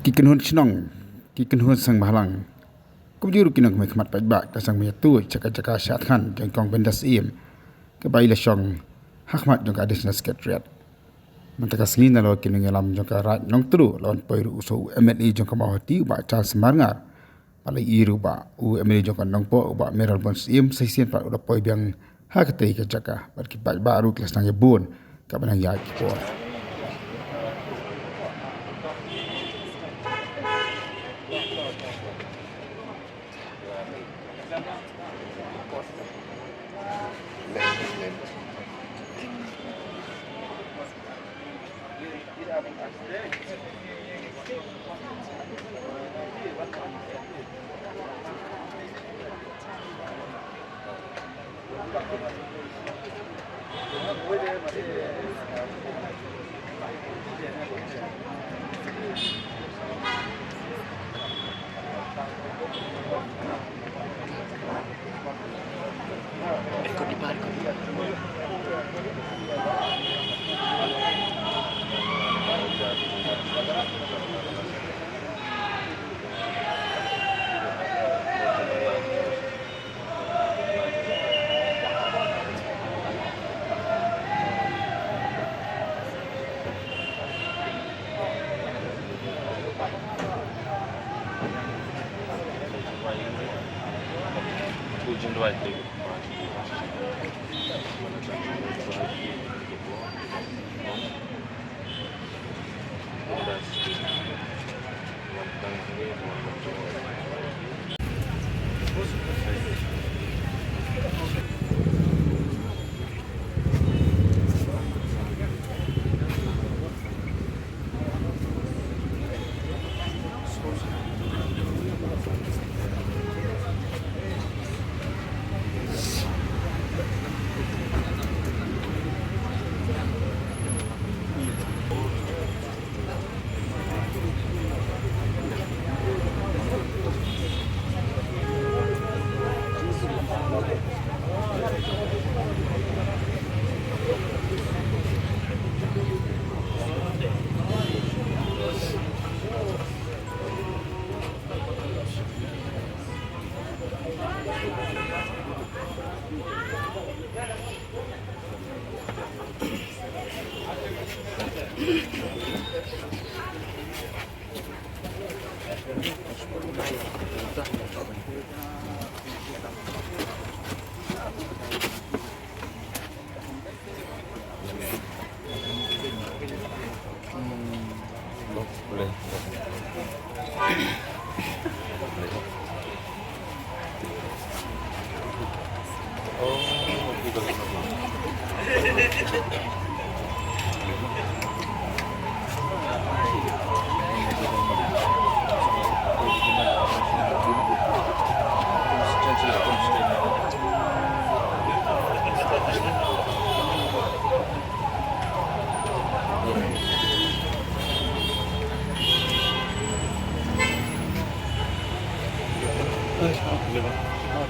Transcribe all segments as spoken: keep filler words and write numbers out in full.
Ki kynhun shnong, ki kynhun seng bhalang, kumjuh ruh ki nongkmie khmat paidbah, ki la sdang ban ïathuh sha ka jaka shad thngan jong i Kong Byndasiem, kaba i la shong ha khmat jong ka Additional Secretariat. Mynta ka sngi nalor ki nongïalam jong ka Raid Nongtluh, la wan poi ruh u soh u M L A jong ka Mawhati, u Bah Charles Marngar. Bad la ïohi ruh ba u M L A jong ka Nongpoh, u Bah Mayralborn Syiem, sa shisien pat u la poi biang ha katei ka jaka. Bad ki paidbah ruh ki la sdang ïa bun kaba nang ïaid ki por.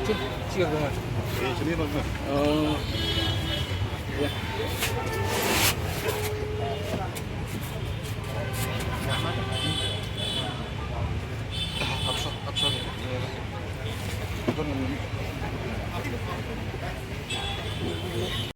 Cik, cik aku mah. Oh, ya.